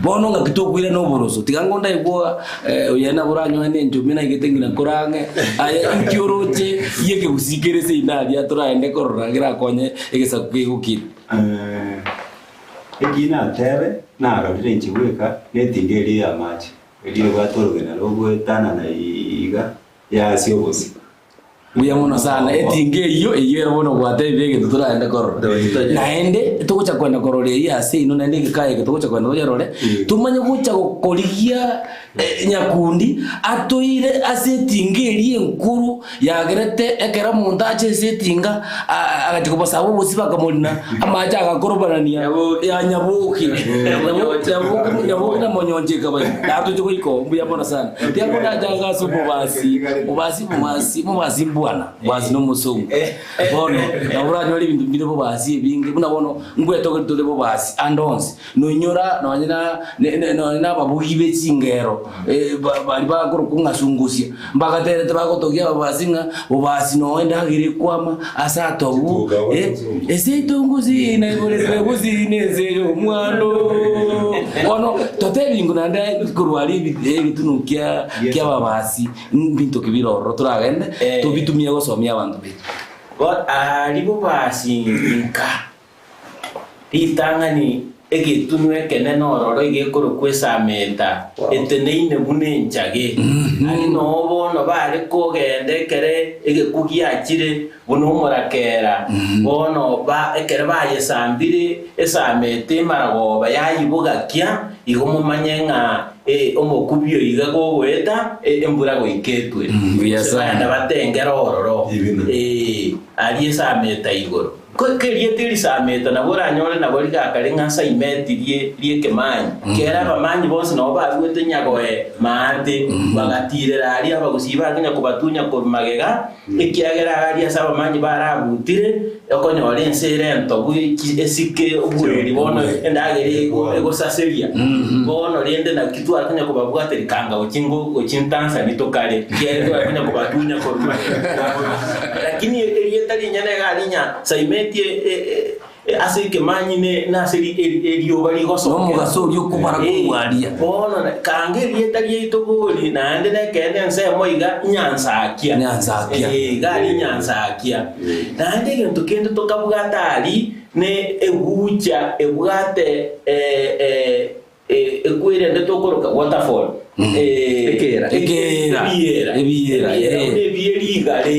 Bono ng'aki tokoirana oboroso. Tiga ngo ndaigwa oyo nabo oranyore ne enchomi naigete ng'ina korang'e. Aye inki oroche gie ekegusii kere seino aria toraende korora kerakonye egesaku kegokina. Eki natebe, narorire inche bweka, netinga eria y'amache, eria ebwate orogena rogoetanana iga, yasia obosio. Mbuya mono sana, etinga eyio eyio ere bono gwatebire egento toragende korora. Naende togocha kwenda korora eyio ase inwe naende egeka eke togocha kwenda toyerore, tomanye gocha gokorigia nyakundi atoire ase etinga eria enkuru Yagerete ekero omonto acha ase etinga, agachia kobasaba obosio bakamorina, amache agakorobanania ya nyaboke, nyaboke, nyaboke na monyoncho ekabaina. Natoche goika oo, mbuya mono sana. Tiga konachanga ase omobasi, mobasi, mobasi, mobasi mbwa. bwana basi na omosongo bono nabo oranyore ebinto mbire bobasi ebinge buna bono nkwetogeria tore bobasi ande onsi noinyora nonye na ne- ne- nonye na ababugi be chingero ba- baria bakorokwa ng'a sungusia mbagaterete bagotogia ababasi ng'a bobasi noo endagera ekwama ase atobu ase etongusi naiboretwe gusii na ense ya omwando. Bono totebi ng'o naende korwa aria ebi- egetunu kia kia ababasi mbinto ki bire ororo toragende tobitumie gosomia abanto baito. Bono aria bobasi nka. Ritang'ani egetunwa ekenene ororo egekorokwa Esameta, eteneine buna enchage. Aria noo bono bare kogenda ekere egekwo giachire buna omorakera. Bono ba ekero bayesambire Esameta emaragoba yayibogakia, igo momanye ng'a omokubio iga gogoeta embura goika etwe. Mbuya Gose sana. baenda batengere ororo, aria Esameta igoro. Kerieta erisameta nabo oranyore nabo rigakare ng'a saimeti rie ri'ekemanyi. Kera abamanyi bonsi nabo baruete nyagoe maate, bagatirera aria abagusii bakinya kobatunya korwa magega, ekiagera aria ase abamanyi barabutire, okonyora ense ere entobu esike obweri bono endagera egosaseria. Bono rende naki twakonya kobabwateria kanga gochia ngo gochia ntansani tokare, ekiagera twakonya kobatunya korwa magega. Lakini erieta rinyene iga rinya saimeti ase ekemanyi ne nase erioba rigosokera. Nomogaso oria okobara korwa aria. Bono kanga erieta riaito bori naende nekeene ensemo iga Nyansakia. Nyansakia. Iga aria Nyansakia. Naende egento kende tokabwata aria ne egucha ebwate Ekwerende tokoroka waterfall. Ekeera. Ekeera. Ebiera. Ebiera, Ebiera eh. buna ebie rigare.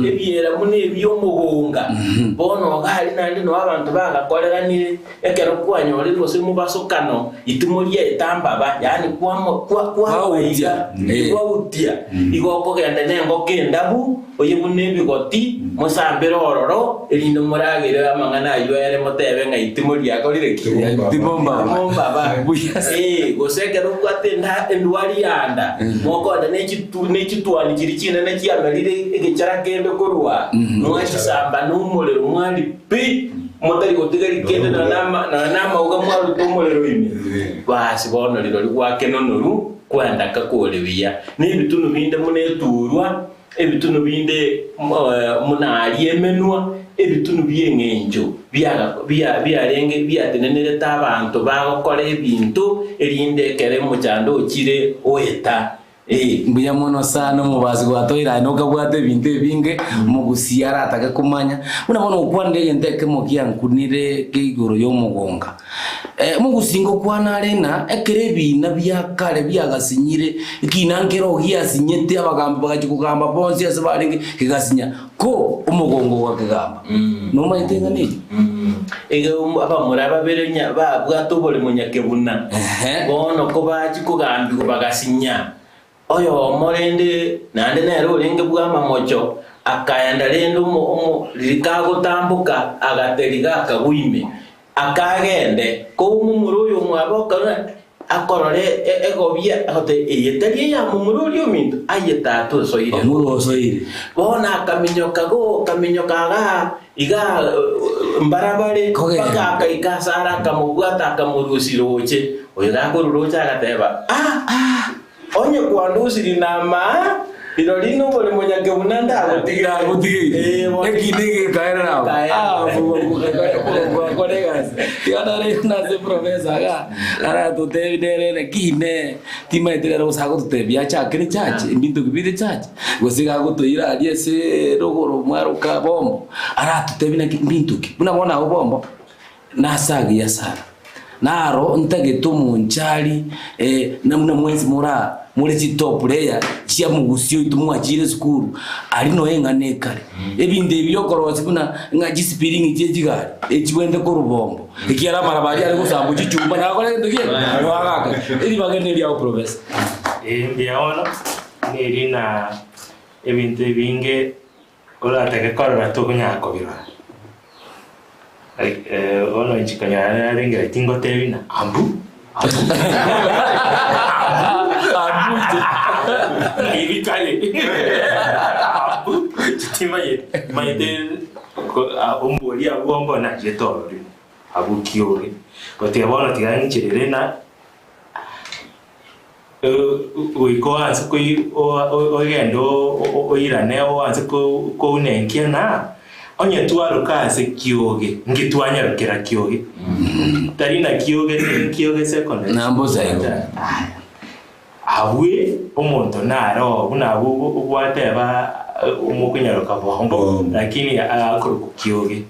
Ebiera buna ebie omogonga. Bono iga aria naende noo abanto bagakoreranire, ekero kwanyorire gose mobasokano, itimo riaeta mbaba, yaani kwamo kwa Kwautia. kwaiga, Eh. kwautia. Igo okogenda na engoko endabu, Oye buna ebigoti, mosambere ororo, erinde moragere amang'ana ayio ere motebe ng'a itimo riakorire ki? Itimo mbaba. Itimo mbaba. Buya. Eh, gose ekero obwate enda endwari ya nda, mokonda ne chitu ne chitwani chiria chinene chiamerire egechara kende korwa, mwachisamba na omorero mwari pi, motari gotiga kende nonya na ama nonya na amauga mwaruta omorero ime. Basi bono rirorio gwakenonoru, kwendaka kore buya. Na ebitunu binde buna eturwa, Ebitunu binde buna aria emenwa, ebitunu bi'engencho biarenge biatenenerete abanto bagokora ebinto, erinde ekero omochando ochire oeta. Mbuya mono sana omobasi gwatoire aye nokabwate ebinto ebinge omogusii aratake komanya. Buna bono okwanire egento ekemo giankunire kia igoro y'omogonga. Omogusii ngokwana are ng'a ekero ebiina bia kare biagasinyire, ekiina nkero giasinyete abagambi bagachia kogamba bonsi ase barenge kegasinya, ko omogongo ogakegamba. Nomanyete eng'ana eyio? Iga abamura babere babwate oboremo nyakebuna, bono kobachia kogambigwa bagasinya. Oyomo rende naende nere orenge bw'amamocho, akaenda rende omo omo ririko agotamboka, agateriga akagwa ime, akagende. Ko omomura oyo omwabo akarora akorora egobia, agoteba, Eye tari eya momura oria ominto? Aye tata osoire. Omura osoire. Bono akaminyoka goka minyoka igaa igaa mbarabare, Kogenda. mpaka akaika asare akamobwata akamorusia roche. Oyo gakorwa roche agateba, Ah! Onye kwandusirie namaa, rirorio nobore monyake buna ndagotigeire. Ndagotigeire. Eh, bono. Ekina egekaerera abo. Ekaerera. Ah, gokora egasi. Tiga nare nase professor iga, aratotebi nere naki inee, timaeti rero gose agototebia achakere church, ebinto ki bire church, gose iga agotoira aria ase rogoro mwaroka bombo, aratotebi naki mbinto ki. Buna bono abwo bombo, Nase agiya sana, naro ntagete omonchari namuna mwensi more aa more chitop layer chia mogusi oito mwachire esukuru, aria noe eng'ana ekare. Ebinto ebi biokorosia buna ng'a chisipiringi chie chigari echibwenerete korwa bombo, ekiagera amaraba aria are gosambwa chichuma nagokora egento ki? Noagaka. Eribaga neriao professor. Ee, mbuya bono, neri na ebinto ebinge Oratake korora tokonyara kobirora. Like bono inche konyora narenge tingotebi ng'a ambu, ambu, ambu, ebi kare, ambu. Abu chitimanyeti maete ombori abwo ombo nachete ororo abwo kioge. Gotiga bono tiga ng'icherere na goika oanse koi ogende oirane oanse kounenkia na onye twaroka ase kioge nki twanyarokera kioge. Tari na kioge kioge secondary. Nambosa igo. Abwe omonto naro buna abwo obwateba omokonyaroka bombo lakini akorokwa kioge.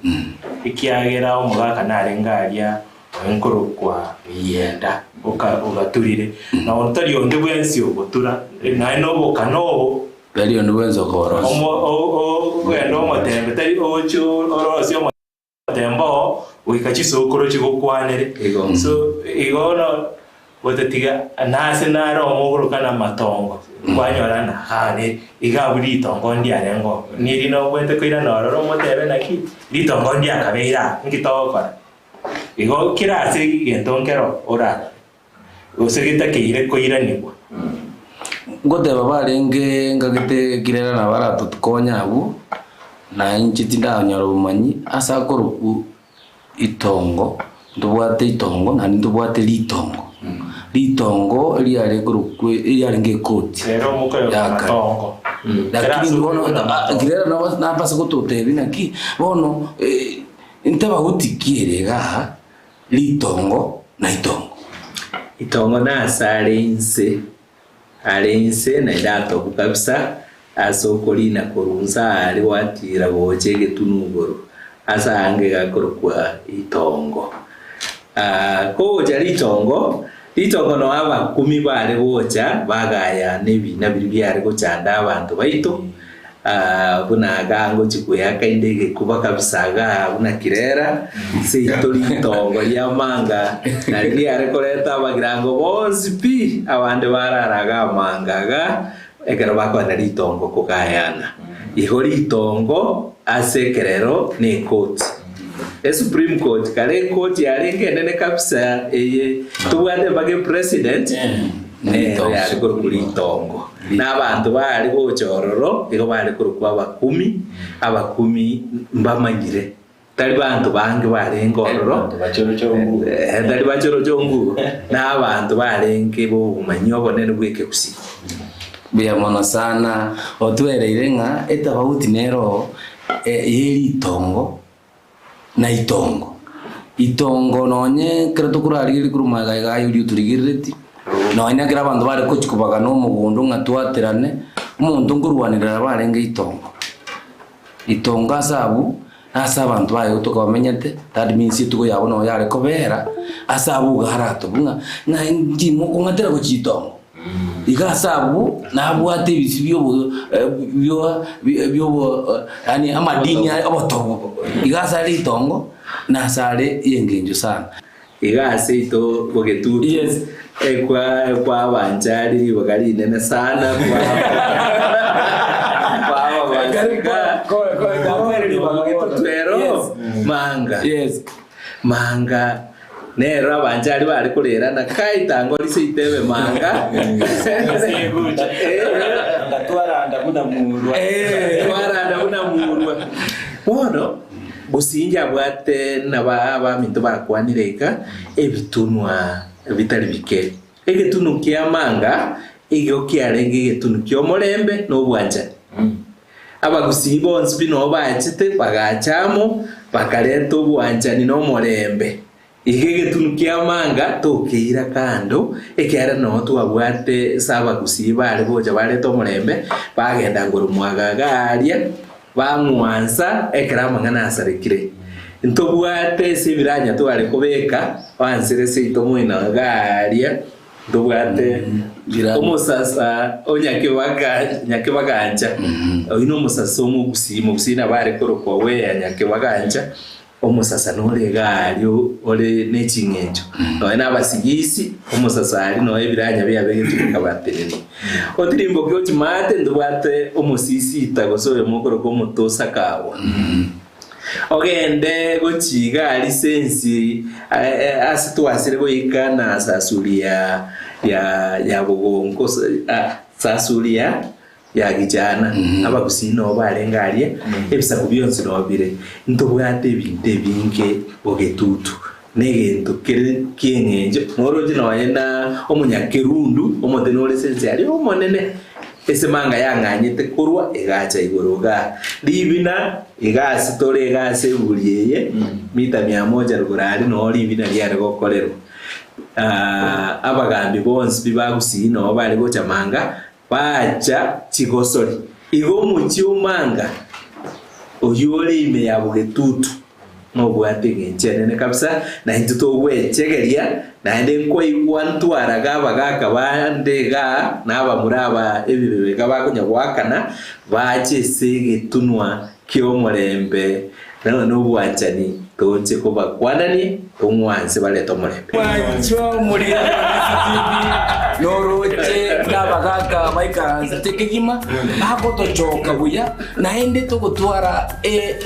Ekiagera omogaka narenge aria oenkorokwa yenda ogaturire na ontari onde bwensi ogotura naye nobokana obo Tari onde bwensi okorosia. Ogenda omotembe tari oche orosie omotembe oo goika chisokoro chigokwanere. So igo bono gotatiga nase nare omogoroka na amatongo kwanyora na aa iga abwo ritongo ndiarenge oo niri nobwate koirana ororo omotebe naki ritongo ndiakabeire aa nki togokora. Igo kera ase egento nkero orarore gose getakeire koiranigwa. Ngoteba barenge ngagete kirera nabo aratokonya abwo, na inche tindanyora obomanyi ase akorokwa itongo, ntobwate itongo naende ntobwate ritongo. Ritongo riare korokwa riarenge ekoti Rero omokoyo ya kare. matongo. Lakini bono kirera nabo nabase gototebia naki bono ntebauti ki ere igaa ritongo na itongo. Itongo nase are inse, are inse naende atobu kabisa ase okorina korwa inse aare gwatiira gocha egetunu igoro, ase aange gakorokwa itongo. Kogocha ritongo, ritongo noo abakumi bare gocha bagayana ebina biria biare gochanda abanto baito, buna igaa ngochia kweaka inde egekuba kabisa igaa buna kirera, seito ritongo ri'amanga nari riare koreta abagirango bonsi pi, abande barara igaa amanga igaa, ekero bakoenda ritongo kogayana. Igo ritongo ase ekerero nekoti. Esupreme court, kare ekoti yarenge enene kabisa eye tobwate mpaka epresident, nero yare korokwa ritongo. Na abanto baare gocha ororo igo bare korokwa abakumi, abakumi mbamanyire, tari banto bange barenge ororo, tari bachorochongu, na abanto barenge b'obomanyi obonene bw'ekegusii. Mbuya mono sana, otwereire ng'a etabauti nero ye ritongo na itongo. Itongo nonye ekero tokorarigereria korwa magega iga aye oria otorigerereti, nonye ekero abanto bare gochia kobagana omogondo ng'a twaterane, omonto nkorwanerera barenge itongo. Itongo ase abwo, nase abanto baye gotoka bamenyete, that means etugo yabo noo yare kobera, ase abwo iga aratobwe ng'a ng'a inki mokong'atera gochia itongo. Iga ase abwo nabwate ebisio biobo bio biobo yaani amadini aye obotobu. Iga ase are ritongo, na ase are yengencho sana. Iga ase ito bogetutu Yes. ekwa ekwabancha ribaga rinene sana kwababasika bogetutu ero manga Yes. manga Nero abanchari bare korerana, Kai tangori seito ebe manga. Twaranda buna murwa. Twaranda buna murwa. Bono Bosinge abwate naba abaminto bakwanire iga ebitunwa bitari bike. Egetunu kia manga igo kiarenge egetunu ki'omorembe na obwanchani. Abagusii bonsi pi noo bachete, bagacha amo, bakareta obwanchani na omorembe. Iga egetunu ki'amanga tokeira kando, ekiagera noo twabwate ase abagusii bare gocha barete omorembe, bagenda ngoro mwagaga aria, bang'wansa ekero amang'ana asarekire. Ntobwate ase ebiranya tware kobeka, bansere seito moino iga aria, Ntobwate omosasa o Nyakebaga Nyakebagancha, oyio na omosasa omogusii, omogusii nabo are korokwa Weya Nyakebagancha, omosasa nore iga aria ore ne ching'encho. Nonya na abasigisi, omosasa aria nonya ebiranya biabegetwe bikabatenenia. Otirimboke ochimate ntobwate omosisita gose oyomo okorokwa omotosakagwa. Ogende gochia iga aria sensi ase twasire goika na sasuri ya ya ya bogonko sasuri ya Ya gichana, abagusii noo barenge aria, ebisaku bionsi noo bire. Ntobwate ebinto ebinge bogetutu, na egento kere ki'eng'encho, noroche nonye na omonyakerundu, omote nore ase ense aria omonene, esemanga yang'anyete korwa egacha igoro igaa. Ribina iga ase tore iga ase eburi eye, mita mia moja rogoro aria noo ribina riare gokorerwa. Abagambi bonsi pi bagusii noo bare gocha manga, Bacha chigosori. Igo omochie o Manga, oyio ore ime ya Bogetutu, nobwate engencho enene kabisa, na intwe togwechegeria, naende nkoigwa ntwaraga abagaka bande igaa, na abamura aba ebibe iga bakonya goakana, bache ase egetunwa ki'omorembe na obwanchani, toche kobakwanania, tong'wanse barete omorembe. Mwanchwa omorembe TV, noroche nabagaka baikaransete kegima, bagotochoka buya, naende togotwara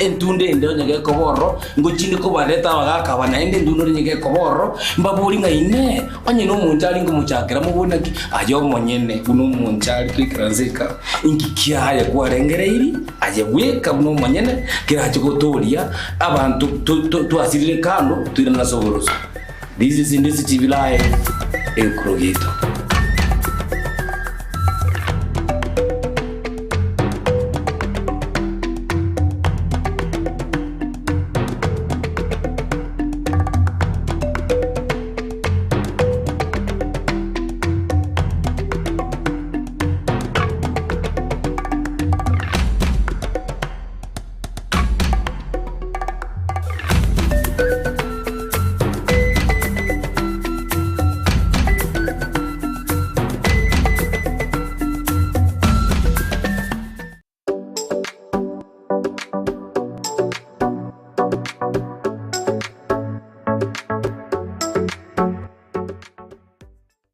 entunda ende onye gekoba ororo, ngochinde kobareta abagaka aba naende entunda onye gekoba ororo, mbabori ng'a inee, onye nomonto aria nkomochakera mobori naki, aye omonyene buna omonto aria toikaranse eka, inki kiaye kwarengereiri? Aye bweka buna omonyene kerache gotooria abanto twasirire kando toirane ase oboroso. This is Indisi TV Live, enkoro yaito.